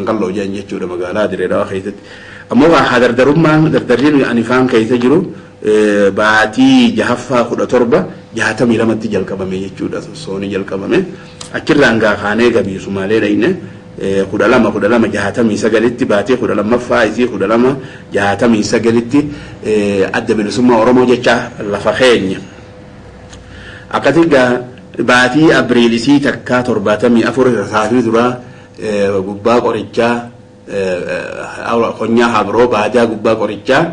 Qalloo jedhan jechuudha magaalaa Dirree Dhawaa keessatti. Ammoo haa dardarummaan dardarriin ani faan keessa jiru baatii jahaffaa 1762tti jalqabame jechuudha, sosoonii jalqabame. Achirraan gaa kaanee gabii Sumaalee dhayne 12 12 69tti, baatii 12ffaa isii 1269tti Adda Bilisummaa Oromoo jecha lafa keenya. Akkasii gaa baatii Abriil isii takkaa 74 rasaasni duraa gubbaa qorichaa, konyaa Habroo, baadaa gubbaa qorichaa,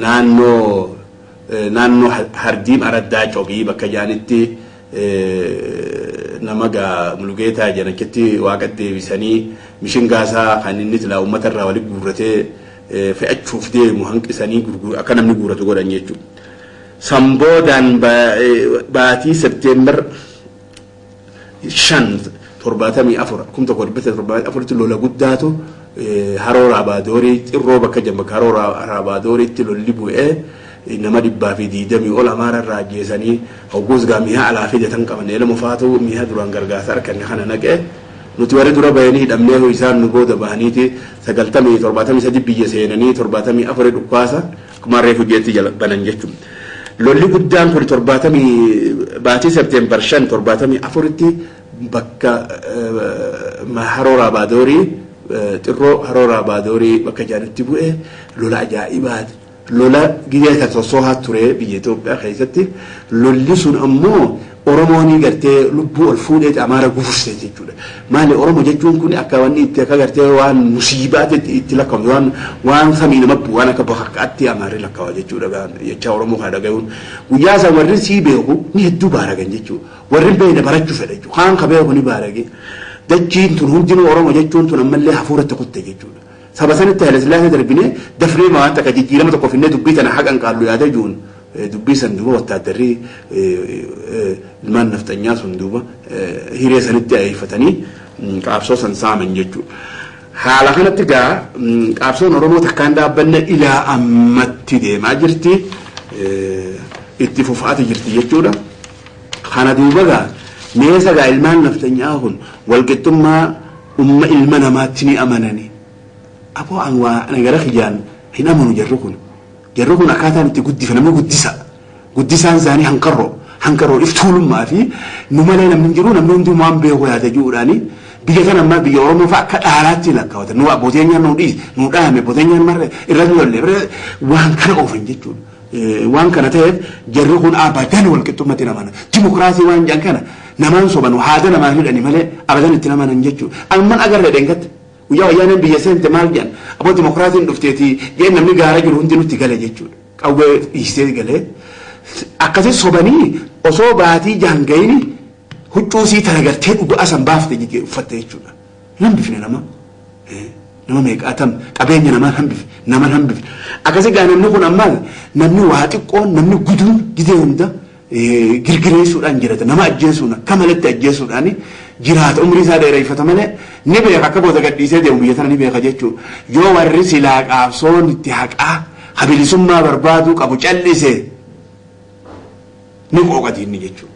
naannoo Hardiim Araddaa Cobii bakka jaanitti nama gaa Mulugeetaa jedhan achitti waaqa deebisanii, mishingaasaa kan inni silaa uummata irraa walitti guurratee fe'achuuf deemu hanqisanii akka namni guurratu godhan jechuudha. Sanboodaan baatii Septeembar 5 74, 1974tti lola guddaatu Haroo Raabaadorii, Xirroo bakka jedhamu, bakka Haroo Raabadooriitti lolli bu'ee nama 120 ol Amaara irraa ajjeesanii. Hogguus gaa mi'a alaa fidatan qaban, elma faatu mi'a duraan gargaarsa arganne kana naqee, nuti warri dura bahanii hidhamnee, isaan nu booda bahaniiti sagaltamii 73 biyya seenanii 74 dhukkaasa akkuma reefu jeetti jala banan jechuudha. Lolli guddaan kun torbaatamii baatii Septeembar 5 74tti bakka Haroo Raabaadorii, Xirroo Haroo Raabaadorii bakka jaanitti bu'ee lola ajaa'ibaati. Lola gidee kan sossoohaa ture biyya Itoophiyaa keessatti. Lolli sun ammoo Oromoon gartee lubbuu ol fuudhee Amaara gufurse jechuudha. Maali, Oromoo jechuun kun akka wanni itti akka gartee waan musiibaatti itti lakkaa'amu, waan samii nama bu'u, waan akka bakakkaatti Amaarri lakkaa'a jechuudha jecha Oromoo kana dhagayuun. Guyyaa san warri sii beeku ni hedduu baaragan jechuudha. Warri hin beekne barachuu fedha jechuudha. Kaan ka beeku ni baarage. Dachiin tun hundinuu Oromoo jechuun tun ammallee hafuuratti kutte jechuudha. Saba sanitti Haile Sillaasee darbinee dafnee waan takka jijjiirama tokko finnee dubbii tana haqan qaallu yaada jiruun, dubbii san duuba wattaaddarri ilmaan nafxanyaa sun duuba hiree sanitti ayeeffatanii qaabsoo san saaman jechuudha. Haala kanatti gaa qaabsoon Oromoo takkaan dhaabbanne ilaa ammatti deemaa jirti. Itti fufaati jirti jechuudha. Kana duuba gaa meesa gaa ilmaan nafxanyaa kun walqixxummaa umma ilma namaatti ni amanani. Aboo, an waa ana gara kiyyaan hin amanu jarri kun. Jarri kun akkaataan itti guddifa namni guddisa. Guddisaan isaanii hanqarroo. Hanqarroo iftuulummaa fi nu malee namni hin jiru, namni hundi waan beeku yaada jiruudhaani biyya kana ammaa biyya Oromoo fa'a akka dhaalaatti lakkaawwatan. Nu abbooteen nu dhiis nu dhaame, abbooteen marre irratti lolle waan kana oofan jechuudha. Waan kana ta'eef jarri kun abadan walqixxummatti hin amanan. Dimokiraasii waan jedhan kana namaan soban, haada namaan hidhani malee abadan itti amanan jechuudha. Amman agarree dheengatte. Guyyaa Wayyaaneen biyya seente maal jedhan? Aboo, dimokiraasiin dhufteeti jeen, namni gaara jiru hundi nutti gale jechuudha. Qawwee dhiisee galee. Akkasii sobanii osoo baatii jaangayini huccuu sii tana gartee dhugaa san baafte uffatte jechuudha. Hin hambifne nama. Nama meeqaatam qabeenya namaan hambifne, naman hambifne. Akkasii gaa namni kun ammaas namni waa xiqqoon namni guduun gizee hunda girgireessuudhaan jirata, nama ajjeesuun akka malatti ajjeesuudhaan jiraata, umrii isaa dheereffata malee ni beeka, akka booda gadhiisee deemu biyya tana ni beeka jechuudha. Yoo warri silaa qaabsoon itti haqaa habilisummaa barbaaduu qabu callise ni qooqati inni jechuudha.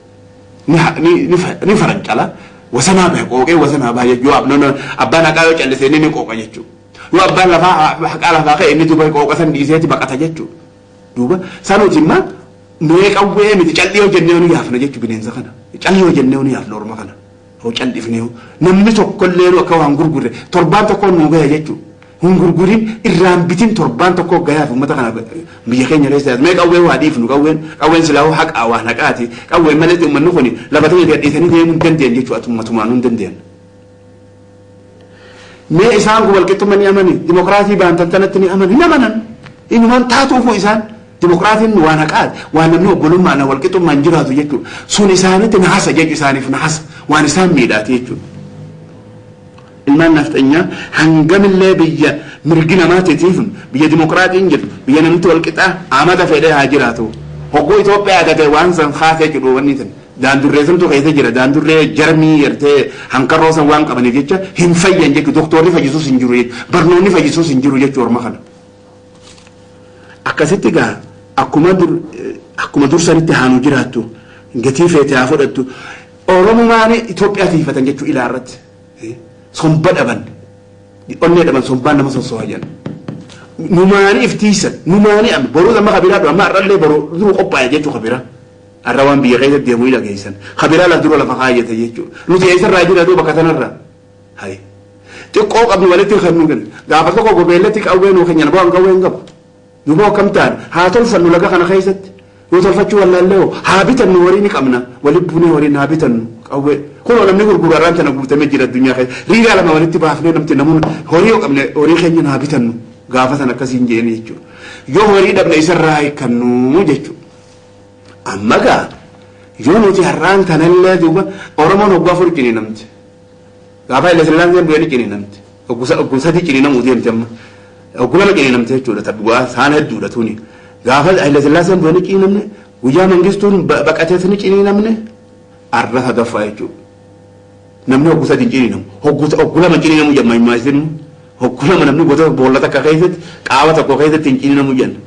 Ni farancala, wasanaa bahe, qooqee wasanaa bahe jechuudha. Yoo abbaan haqaa yoo callise inni ni qooqa jechuudha. Yoo abbaan lafaa haqaa lafaa ka'e inni duuba qooqa san dhiiseeti baqata jechuudha. Duuba sanuuti immoo mee qawwee miti, callii yoo jennee nu yaafna jechuudha bineensa kana. Callii yoo jennee nu yaafna orma kana. Hoo callifnee namni tokkollee nu akka waan gurgurre torbaan tokko nu gaya jechuudha. Hin gurgurin, irraan bitin, torbaan tokko gayaaf uummata kana biyya keenya keessa. Mee qawwee waa dhiifnu, qawween silaa haqaa waan haqaati. Qawween malee uummanni kun lafa ta'e gadhiisanii deemuu hin dandeenye jechuudha, ummatumaan hin dandeenye. Mee isaan kun walqixxummaa ni amani, dimokiraasii baantan tanatti ni amani, hin amanan. Inumaan taatuufu isaan dimokiraasiin waan haqaati, waan namni obbolummaan walqixxummaan jiraatu jechuudha. Sun isaanitti nahasa jechu, isaaniif nahasa, waan isaan miidhaati jechuudha. Ilmaan nafxanyaa hangamillee biyya mirgi namaatiif, biyya dimokiraatiin jirtu, biyya namni walqixaa amata fedhee haa jiraatu. Hogguu Itoophiyaa tate waan san kaasee jedhu wanni san daandurree santu keessa jira, daandurree jarmii yartee hankarroo san waan qabaniif jecha hin fayyan jechuudha. Doktorri fayyisuus hin jiru jechuudha. Barnoonni fayyisuus hin jiru jechuudha orma kana. Akkasitti gaa akkuma dur sanitti haanu jiraattu, gatii feete haa fudhattu. Oromumaan Itoophiyaa tiifatan jechuu ilaa irratti. Somba dhaban. Onnee dhaban sombaan nama sossooha jedhan. Numaanii iftiisan numaanii amma boruu amma kabiraa amma har'allee boruu duru qophaa'e jechuu kabiraa. Har'a waan biyya keessa deemuu hin dhageessan. Kabiraa laf dura lafa kaayyate jechuudha. Nuti eessarraa jira duuba bakka sanarraa. Hayi. Xiqqoo qabnu walitti kan nu kennu. Gaafa tokko gobeellatti qawwee nuu kennan bu'aan qawwee hin qabu. Duuba akkam ta'an haa tolfannu laga kana keessatti. Yoo tolfachuu wallaallee hoo haa bitannu horii ni qabna. Walitti buunee horiin haa bitannu qawwee. Kunoo namni gurguru har'aan tana guutamee jira addunyaa keessa. Riigaa lama walitti baafnee namti namoonni horii yoo qabne horii keenya haa bitannu. Gaafa sana akkasiin jeeni jechuudha. Yoo horii dhabne isarraa hiikannu jechuudha. Amma gaa yoo nuti har'aan tanallee duuba Oromoon hoggaa afur ciniinamti. Gaafa Haile Sillaaseen bu'ee ciniinamti. Hogguu sadii ciniinamuu deemti amma. Hogguu lama ciniinamti jechuudha. Tabbu'aa saan hedduudha tuni. Gaafa Haile Sillaaseen bu'ee ciniinamne guyyaa Mangistuun baqatees ni ciniinamne arra sadaffaa jechuudha. Namni hogguu sadii ciniinamu. Hogguu lama ciniinamu jedhama himaa isin. Hogguu lama namni gosa boolla takka keessatti qaama tokko keessatti hin ciniinamu jenna.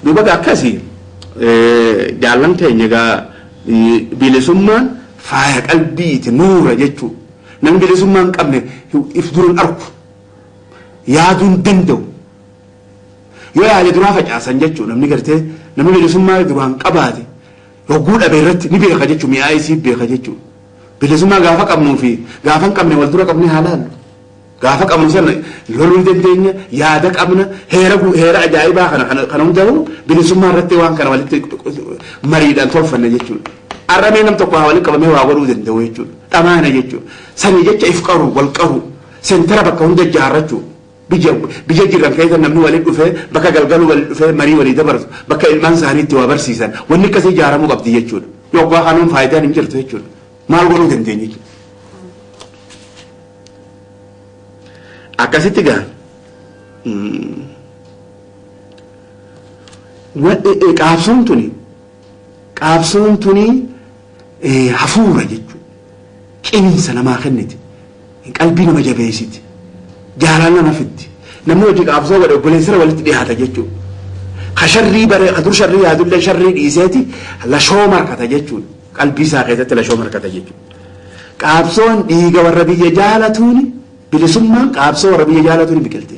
Duuba akkasii jaallan keenya egaa bilisummaan faaya qalbiiti nuura jechuudha. Namni bilisummaa hin qabne if duran arku yaaduu hin danda'u. Yoo yaade duraa facaasan jechuudha namni gartee namni bilisummaa duraan qabaate hogguu dhabe irratti ni beeka jechuudha mi'aa isii beeka jechuudha. Bilisummaa gaafa qabnuu fi gaafa hin qabne wal dura qabne haa laallu. Gaafa qabnu sana loluu dandeenya yaada qabna heera ajaa'ibaa kana hundaa'u bilisummaa irratti waan kana walitti mariidhaan tolfanna jechuudha. Arramee nam tokko haa walitti qabamee waa godhuu danda'u jechuudha. Dhamaana jechuudha. Sanii jecha if qaru wal qaru seentara bakka hunda ijaarrachuu biyya jiran keessa namni walitti dhufee bakka galgaluu walitti dhufee marii walii dabarsu bakka ilmaan isaanii itti waa barsiisan wanni akkasii ijaaramuu qabdi jechuudha. Yoggaa kanuun faayidaan hin jirtu jechuudha. Maal godhuu dandeenya jechuudha. Akkasitti gaa qaabsoon tuni hafuura jechuudha. Qinsa namaa kenniti. Qalbii nama jabeessiti. Jaalala nama fiddi. Namni hojii qaabsoo godhe obboleessara walitti dhiyaata jechuudha. Ka sharrii bare ka dur sharrii yaadullee sharrii dhiiseeti lashoo markata jechuudha. Qalbii isaa keessatti lashoo markata jechuudha. Qaabsoon dhiiga warra biyya jaalatuuni bilisummaan qaabsoo warra biyya jaalatuuni biqilti.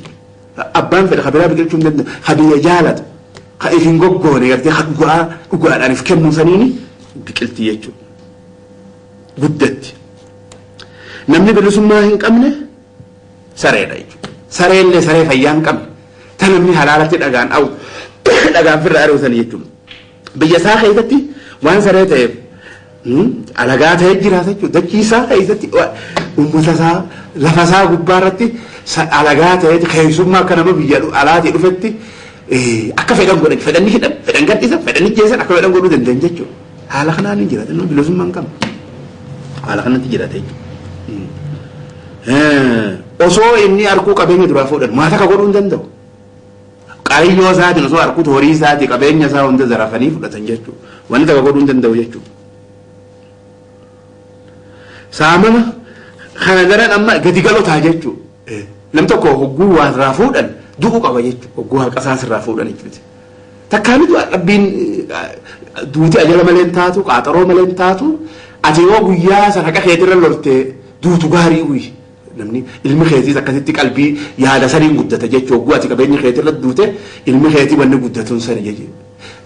Abbaan fedha ka biraa biqilchuu hin danda'u. Ka biyya jaalatu ka if hin goggoone gartee ka dhugaadhaan if kennuu saniini biqilti jechuudha. Guddatti. Namni bilisummaa hin qabne sareedha jechuudha. Sareellee saree fayyaa hin qabne. Ta namni halaalatti dhagaan awu dhagaan firra ari'u jechuudha. Biyya isaa keessatti waan saree ta'eef alagaa ta'ee jiraata jechuudha. Dachii isaa keessatti uummata isaa lafa isaa gubbaa irratti alagaa ta'ee keessummaa akka nama biyya alaatii dhufetti akka fedhan godhan fedhan ni hidhan fedhan gadhiisan fedhan ni jeessan akka fedhan godhuu danda'an jechuudha. Haala kanaan hin jiraatan namni bilisummaa hin qabne. Haala kanatti jiraata jechuudha. Osoo inni arkuu qabeenya duraa fuudhan maata akka godhuu hin danda'u. Qariyyoo isaatiin osoo arkuutu horii isaatii qabeenya isaa hunda zarafanii fudhatan jechuudha. Wanni takka godhuu hin danda'u jechuudha. Saamama kana daran amma gadi galotaa jechuudha. Nam tokko hogguu waa irraa fuudhan du'uu qaba jechuudha. Hogguu haqa isaas irraa fuudhan jechuudha. Takkaani rabbiin duuti ajala malee hin taatu qaaxaroo malee hin taatu ati yoo guyyaa sana haqa keetirra loltee duutu gaarii uyi. Namni ilmi keetiis akkasitti qalbii yaada saniin guddata jechuudha. Hogguu ati qabeenya keetirra duute ilmi keetii wanni guddatuun sani jechuudha.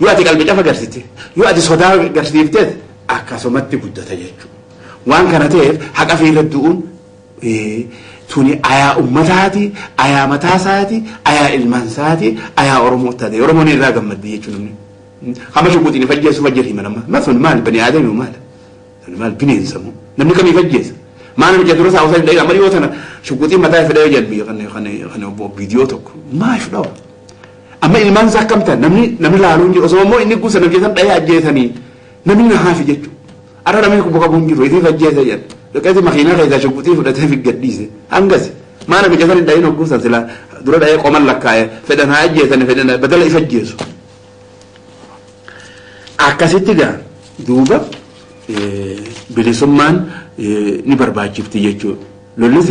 Yoo ati qalbii cafa garsite yoo ati sodaa garsiifteet akkasumatti guddata jechuudha. Waan kana ta'eef haqa fiirra du'uun tuni ayaa uummataati, ayaa mataasaati, ayaa ilmaansaati, ayaa Oromoo taate. Oromoon irraa gammaddi jechuudha namni. Hamma shukuutiin fajjeessu fajjeessu himan amma. Ma sun maal bani aadami maal? Sun maal bineensa moo? Namni kamii fajjeessa? Maal namicha dura isaa osoo hin dhagin amma dhiyoo tana shukuutiin mataa fedhee jedhu kan obbo viidiyoo tokko. Maaf dhawa? Amma ilmaan isaa akkam ta'an namni laaluu hin jiru. Osoo immoo inni guusa namni keessan dhahee ajjeesanii namni na haafi jechuudha. Arra namni kubba qabu hin jiru ifii fajjeessa jedhu. Dhaqeeti makiinaa keessaa shukuutii fudhatee fi gadhiise. Hangasi. Maal namicha san hin dhahin hogguusan silaa dura dhahee qoman lakkaa'e fedhan haa ajjeesanii fedhan badala ifa ajjeesu. Akkasitti gaa duuba bilisummaan ni barbaachifti jechuudha. Lolli